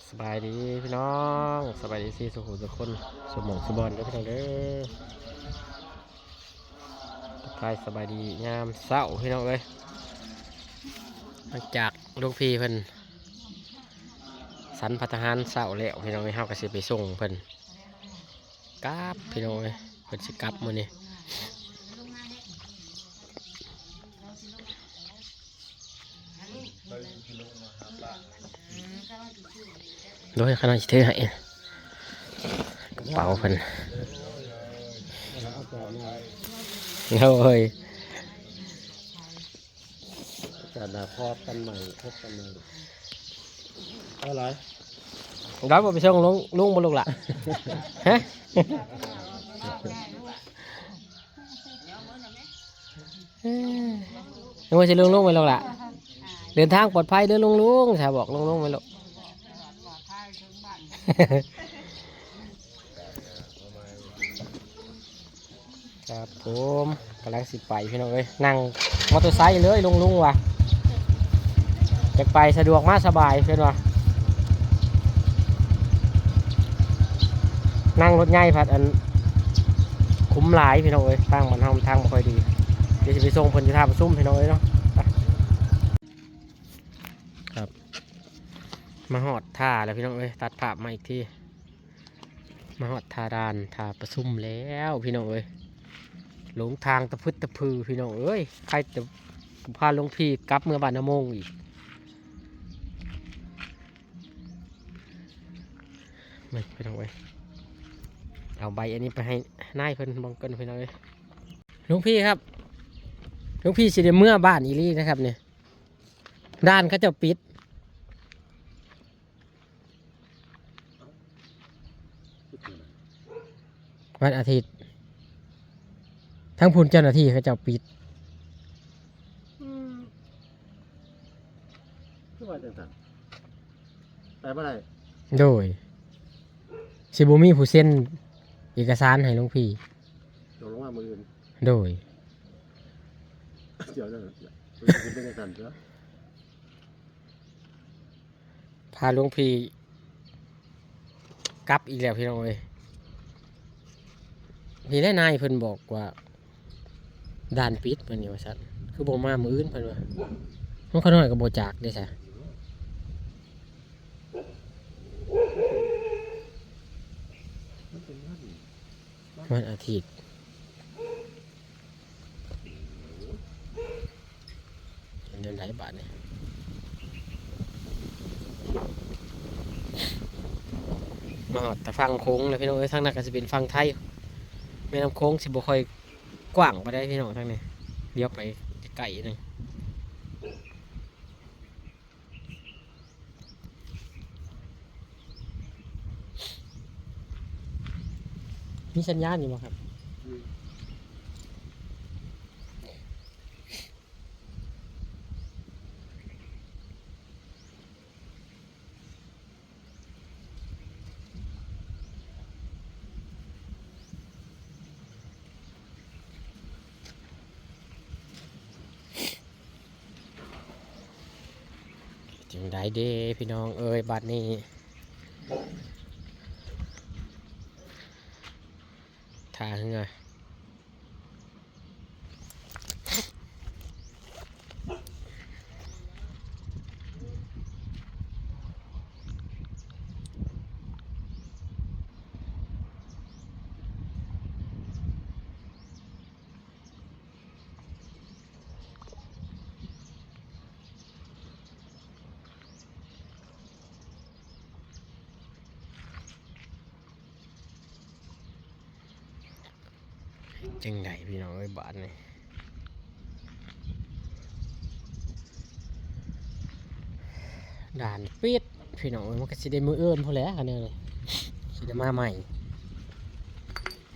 ສະບາຍດີພີ່ນ້ອງ ສະບາຍດີເບິດສູ່ຜູ້ສູ່ຄົນ ສູ່ໝ່ອງສູ່ບ່ອນເດີພີ່ນ້ອງເດີ. ທັກທາຍສະບາຍດີຍາມເຊົ້າພີ່ນ້ອງເອີຍ ຫຼັງຈາກຫຼວງພີ່ເພິ່ນສັນພັດຕາຫານເຊົ້າແລ້ວພີ່ນ້ອງເອີຍ ເຮົາກໍຊິໄປສົ່ງເພິ່ນກັບພີ່ນ້ອງເອີຍ ເພິ່ນຊິກັບມື້ນີ້. ໂດຍ ຂ້ານ້ອຍຊິຖືໃຫ້ ກະເປົາເພິ່ນ ໂດຍ ໂອກາດໜ້າພໍ້ກັນໃໝ່ ພົບກັນໃໝ່ ບາຍບາຍ. ໄດ້ບໍ່ໄປສົ່ງລຸງ ລຸງບໍ່ລູກຫຼ້າ ຮະ? ເອີ ຍັງວ່າຊິລຸງໆ ໄປລູກຫຼ້າ ເດີນທາງປອດໄພເດີລຸງໆ ຊະ ບອກລຸງໆ ໄປລູກ. ຄັບຜົມ ກຳລັງຊິໄປພີ່ນ້ອງເອີຍ ນັ່ງມໍເຕີໄຊເລີຍລຸງໆ ວ່າ ຢາກໄປສະດວກມາສະບາຍເພິ່ນວ່າ ນັ່ງລົດໃຫຍ່ພັດອັນຂຸມຫຼາຍພີ່ນ້ອງເອີຍ ທາງບ້ານເຮົາມັນທາງບໍ່ຄ່ອຍດີ. ດຽວຊິໄປສົ່ງເພິ່ນຢູ່ທ່າປະຊຸມພີ່ນ້ອງເອີຍເນາະ ໄປ ຄັບ ມາຮອດທ່າແລ້ວພີ່ນ້ອງເອີຍ ຕັດພາບມາອີກທີ ມາຮອດທ່າດ່ານທ່າປະຊຸມແລ້ວພີ່ນ້ອງເອີຍ ຫຼົງທາງຕະພຶດຕະພືພີ່ນ້ອງເອີຍ ໃຄແຕ່ພາຫຼວງພີ່ກັບເມືອບ້ານນາໂມງອີກ. ມາພີ່ນ້ອງເອີຍ ເອົາໃບອັນນີ້ໄປໃຫ້ນາຍເພິ່ນເບິ່ງກ່ອນພີ່ນ້ອງເອີຍ. ຫຼວງພີ່ຄັບ ຫຼວງພີ່ຊິໄດ້ເມືອບ້ານອີ່ຫຼີນະຄັບນີ້ ດ່ານເຂົາເຈົ້າປິດ ວັນອາທິດ ທາງພຸ້ນເຈົ້າໜ້າທີ່ເຂົາເຈົ້າປິດ. ອືມ ຄືວ່າຈັ່ງຊັ້ນ ໄປບໍ່ໄດ້. ໂດຍ ຊິບໍ່ມີຜູ້ເຊັນເອກະສານໃຫ້ຫຼວງພີ່ ຕົກລົງມາມື້ອື່ນ. ໂດຍ ດຽວເດີ ເປັນຈັ່ງຊັ້ນເດີ. ພາຫຼວງພີ່ກັບອີກແລ້ວພີ່ນ້ອງເອີຍ. ນີ້ແຫຼະນາຍເພິ່ນບອກວ່າດ່ານປິດ ເພິ່ນວ່າຊັ້ນ ຄືບໍ່ມາມື້ອື່ນເພິ່ນວ່າ. ຂອງຂ້ານ້ອຍກໍບໍ່ຈັກເດ້ຊະ ວັນອາທິດ. ເປັນແນວໃດບາດນີ້ ມາຮອດແຕ່ຝັ່ງໂຂງແລ້ວພີ່ນ້ອງເອີຍ. ທາງນັ້ນກໍຊິເປັນຝັ່ງໄທ ແມ່ນ້ຳໂຂງຊິບໍ່ຄ່ອຍກວ້າງປານໃດພີ່ນ້ອງ ທາງນີ້ ດຽວໄປໃກ້ໆ ໜຶ່ງ. ມີສັນຍານຢູ່ບໍ່ຄັບ? ອືມ ຈັ່ງໃດເດພີ່ນ້ອງເອີຍ ບາດນີ້ ທ່າເຮືອ. ຈັ່ງໃດພີ່ນ້ອງເອີຍ ບາດນີ້ ດ່ານປິດພີ່ນ້ອງເອີຍ. ມັນກໍຊິໄດ້ມື້ອື່ນພຸ້ນແຫຼະ ຄັນແນວນີ້ ຊິໄດ້ມາໃໝ່.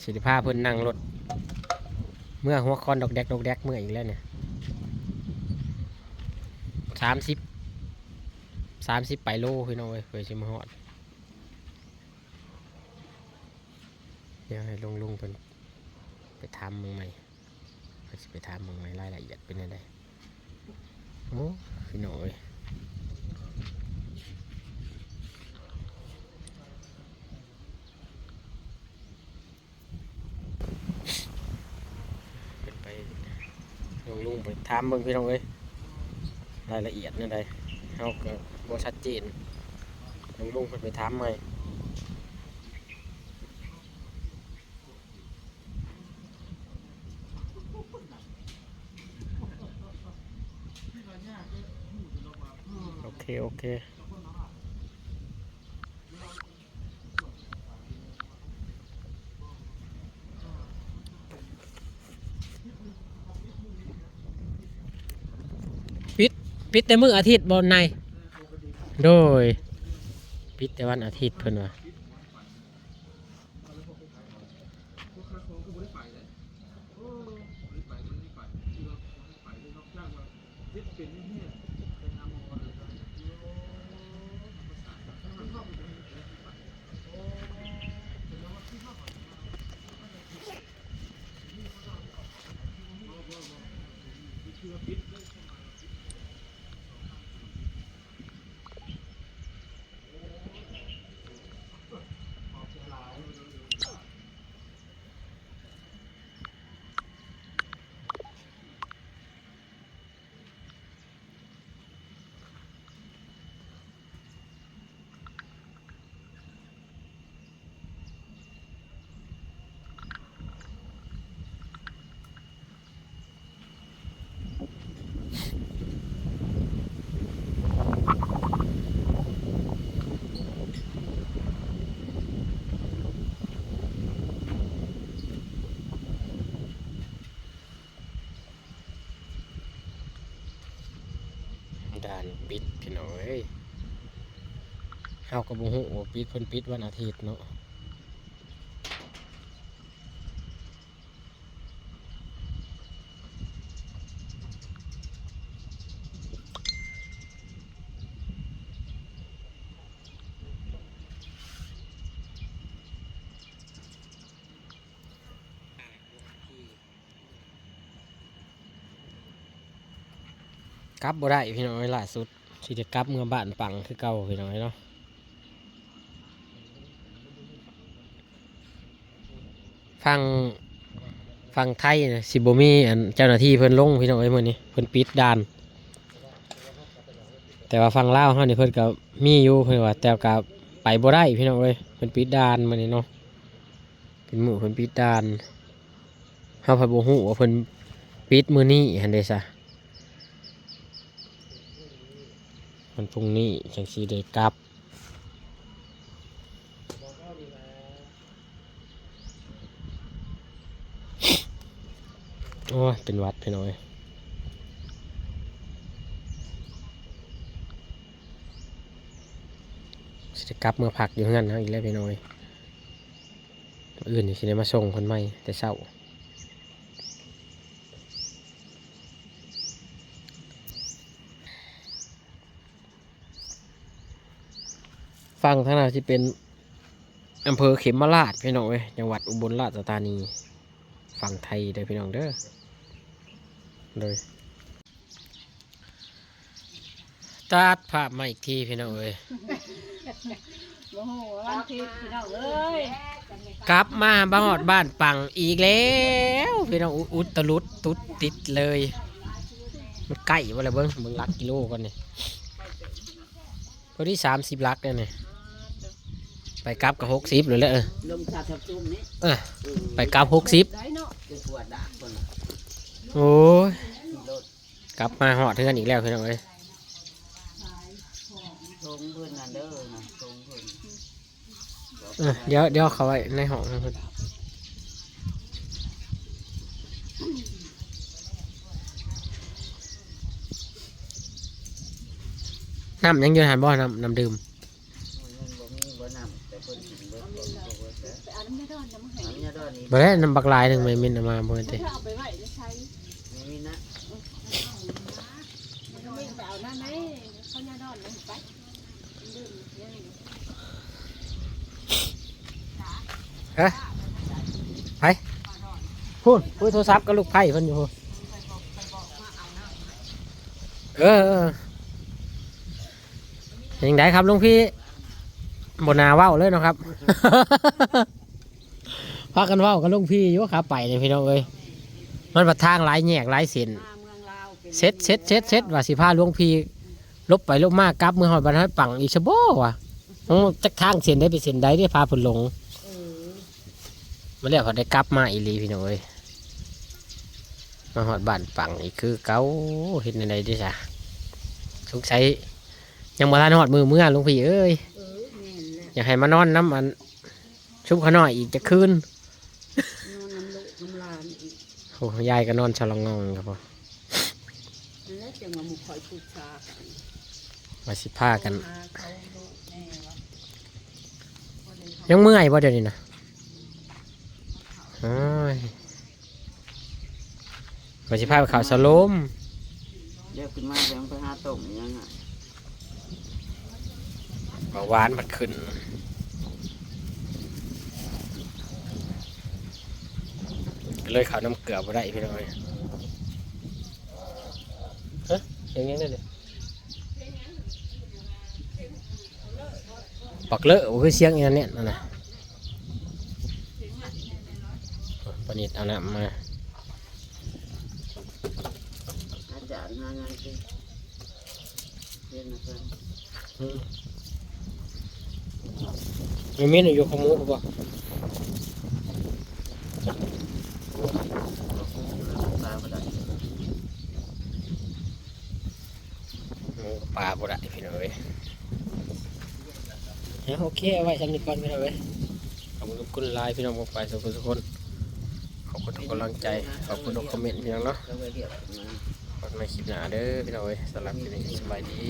ຊິໄດ້ພາເພິ່ນນັ່ງລົດເມືອຫົວຄອນດອກແດກດອກແດກເມືອອີກແລ້ວນີ້ ສາມສິບ ສາມສິບປາຍໂລພີ່ນ້ອງເອີຍ ເພື່ອຊິມາຮອດ. ດຽວໃຫ້ລຸງໆ ເພິ່ນໄປຖາມເບິ່ງໃໝ່ ເພິ່ນຊິໄປຖາມເບິ່ງໃໝ່ ລາຍລະອຽດເປັນແນວໃດ. ໂອ້ ພີ່ນ້ອງເອີຍ ໂ ລຸງໄປຖາມເບິ່ງພີ່ນ້ອງເອີຍ ລາຍລະອຽດແນວໃດ ເຮົາກໍບໍ່ຊັດເຈນ. ລຸງໆເພິ່ນໄປຖາມໃໝ່. ໂອເຄ ໂອເຄ. ປິດ ປິດແຕ່ມື້ອາທິດບໍ່ນາຍ? ໂດຍ ປິດແຕ່ວັນອາທິດເພິ່ນວ່າ. ດ່ານປິດພີ່ນ້ອງເອີຍ. ເຮົາກໍບໍ່ຮູ້ວ່າປິດ ເພິ່ນປິດວັນອາທິດເນາະ. ກັບບໍ່ໄດ້ພີ່ນ້ອງເອີຍ ລ່າສຸດຊິໄດ້ກັບເມືອບ້ານປັງຄືເກົ່າພີ່ນ້ອງເອີຍເນາະ. ຝັ່ງ ຝັ່ງໄທນະ ຊິບໍ່ມີອັນເຈົ້າໜ້າທີ່ເພິ່ນລົງພີ່ນ້ອງເອີຍ ມື້ນີ້ເພິ່ນປິດດ່ານ. ແຕ່ວ່າຝັ່ງລາວເຮົານີ້ເພິ່ນກໍມີຢູ່ ເພິ່ນວ່າ ແຕ່ກໍໄປບໍ່ໄດ້ພີ່ນ້ອງເອີຍ ເພິ່ນປິດດ່ານມື້ນີ້ເນາະ. ເປັນມື້ເພິ່ນປິດດ່ານ ເຮົາພັດບໍ່ຮູ້ວ່າເພິ່ນປິດມື້ນີ້ຫັ້ນເດ້ຊະ. ວັນພຸ່ງນີ້ຈັ່ງຊິໄດ້ກັບ. ໂອ້ຍ ເປັນຫວັດພີ່ນ້ອງເອີຍ. ຊິໄດ້ກັບເມືອພັກຢູ່ເຮືອນເຮົາອີກແລ້ວພີ່ນ້ອງເອີຍ. ມື້ອື່ນນີ້ຊິໄດ້ມາສົ່ງເພິ່ນໃໝ່ແຕ່ເຊົ້າ. ຝັ່ງທາງນັ້ນຊິເປັນອຳເພີເຂມມະລາດພີ່ນ້ອງເອີຍ ຈັງຫວັດອຸບົນລາຊະທານີ ຝັ່ງໄທເດີພີ່ນ້ອງເດີ. ໂດຍ ຕັດພາບມາອີກທີພີ່ນ້ອງເອີຍ. ໂອ້ໂຫ ວັນທິດພີ່ນ້ອງເອີຍ ກັບມາ ມາຮອດບ້ານປັງອີກແລ້ວພີ່ນ້ອງ. ອຸ ອຸດຕະຫຼຸດຕຸດຕິດເລີຍ. ມັນໃກ້ບໍ່ລະ ເບິ່ງ ເບິ່ງຫຼັກກິໂລກ່ອນນີ້. ພໍດີສາມສິບຫຼັກແລ້ວນີ້. ໄປກັບກໍຫົກສິບແລ້ວແຫຼະ. ເອີ ລົງຊາທັບຊຸມນີ້ ເອີ ເອີ ໄປກັບຫົກສິບ. ໄດ້ເນາະ ຈະປວດດາກຄົນ. ໂອ້ຍ ຂີ່ລົດ ກັບມາຮອດເຮືອນອີກແລ້ວພີ່ນ້ອງເອີຍ. ສົ່ງເພິ່ນນັ້ນເດີນະ ສົ່ງເພິ່ນ. ເອີ ດຽວ ດຽວເຂົ້າໄວ້ໃນຫ້ອງເພິ່ນ. ນ້ຳຍັງຢູ່ຫັ້ນບໍ່? ນ້ຳ ນ້ຳດື່ມ. ໂອ້ຍ ມັນບໍ່ມີບໍ່ນ້ຳ ແຕ່ເພິ່ນກິນເບິດບໍ່ ບໍ່ເບິດແລ້ວ. ໄປເອົານ້ຳຍາດອນນຳມາໃຫ້ ນ້ຳຍາດອນນີ້ ບໍ່ໄດ້ ນ້ຳບັກຫຼາຍໜຶ່ງ ແມ່ມິນເອົາມາບໍ່ແມ່ນຕິ? ເອົາໄປໄວ້ໃນໄຊ ແມ່ມິນນະ. ແມ່ມິນໄປເອົານ້ຳໃຫ້ເຂົາຍາດອນນັ້ນໄປ. ຮະ ໃຜ? ພຸ້ນ ຄຸຍໂທລະສັບກັບລູກໃພ້ເພິ່ນຢູ່ພຸ້ນ. ເອີ ເອີ ເປັນຈັ່ງໃດຄັບລຸງພີ່? ບໍ່ໜ້າເວົ້າເລີຍເນາະຄັບ. ພາກັນເວົ້າກັບລຸງພີ່ຢູ່ຂາໄປນີ້ພີ່ນ້ອງເອີຍ. ມັນບັດທາງຫຼາຍແຍກຫຼາຍເສັ້ນ. ເສັດ ເສັດ ເສັດ ເສັດ ວ່າຊິພາຫຼວງພີ່ຫຼົບໄປຫຼົບມາ ກັບເມືອຮອດບ້ານຮອດປັງອີກຊະບໍວ່າ. ໂອ້ ຈັກທາງເສັ້ນໃດໄປເສັ້ນໃດເດ້ ພາເພິ່ນຫຼົງ. ເອີ ມາແລ້ວເພິ່ນໄດ້ກັບມາອີ່ຫຼີພີ່ນ້ອງເອີຍ. ມາຮອດບ້ານປັງອີກຄືເກົ່າ. ເຮັດແນວໃດເດ້ຊະ? ສົງໄສຍັງບໍ່ທັນຮອດມື້ເມືອ ຫຼວງພີ່ເອີຍ. ເອີ ແມ່ນແຫຼະ. ຢາກໃຫ້ມານອນນຳອັນຊຸມຂະນ້ອຍອີກຈັກຄືນ. ນອນນຳລູກນຳຫຼານອີກ. ໂອ້ ຍາຍກໍນອນສະລະງອງກັບພໍ່. ນັ້ນແຫຼະ ຈັ່ງວ່າໝູ່ຂ້ອຍປຶກສາກັນ ວ່າຊິພາກັນ ຫາເຂົາລູກແມ່ວ່າ ຍັງເມື່ອຍບໍ່ດຽວນີ້ນະ? ໂອ້ຍ ວ່າຊິພາໄປເຂົ້າສະໂລມ. ດຽວຂຶ້ນມາ ດຽວໄປຫາຕົ້ມອີ່ຫຍັງ. ເບົາຫວານມັນຂຶ້ນ ກໍເລີຍເຂົ້ານຳເກືອບໍ່ໄດ້ພີ່ນ້ອງເອີຍ. ຮະ ສຽງຫຍັງນັ້ນເດ? ບັກເລີະ ບໍ່ຄືສຽງອີ່ນັ້ນແນ່ນະ. ປານິດເອົານ້ຳມາ. ອາຈານຫາງານເປັນ ເປັນນະເພິ່ນ. ອືມ ມີເມນູຢູ່ຂອງໝູບໍ່? ປາບໍ່ໄດ້ ໝູກັບປາບໍ່ໄດ້ພີ່ນ້ອງເອີຍ. ເອົາ ໂອເຄ ເອົາໄວ້ສ່ຳນີ້ກ່ອນພີ່ນ້ອງເອີຍ. ຂອບຄຸນຂອບຄຸນຫຼາຍພີ່ນ້ອງປ້ອງປາຍສຸກຄົນ. ຂອບຄຸນທຸກກຳລັງໃຈ ຂອບຄຸນທຸກຄອມເມັນພີ່ນ້ອງເນາະ. ພົບກັນໃໝ່ຄລິບໜ້າເດີພີ່ນ້ອງເອີຍ. ສຳລັບຄລິບນີ້ສະບາຍດີ.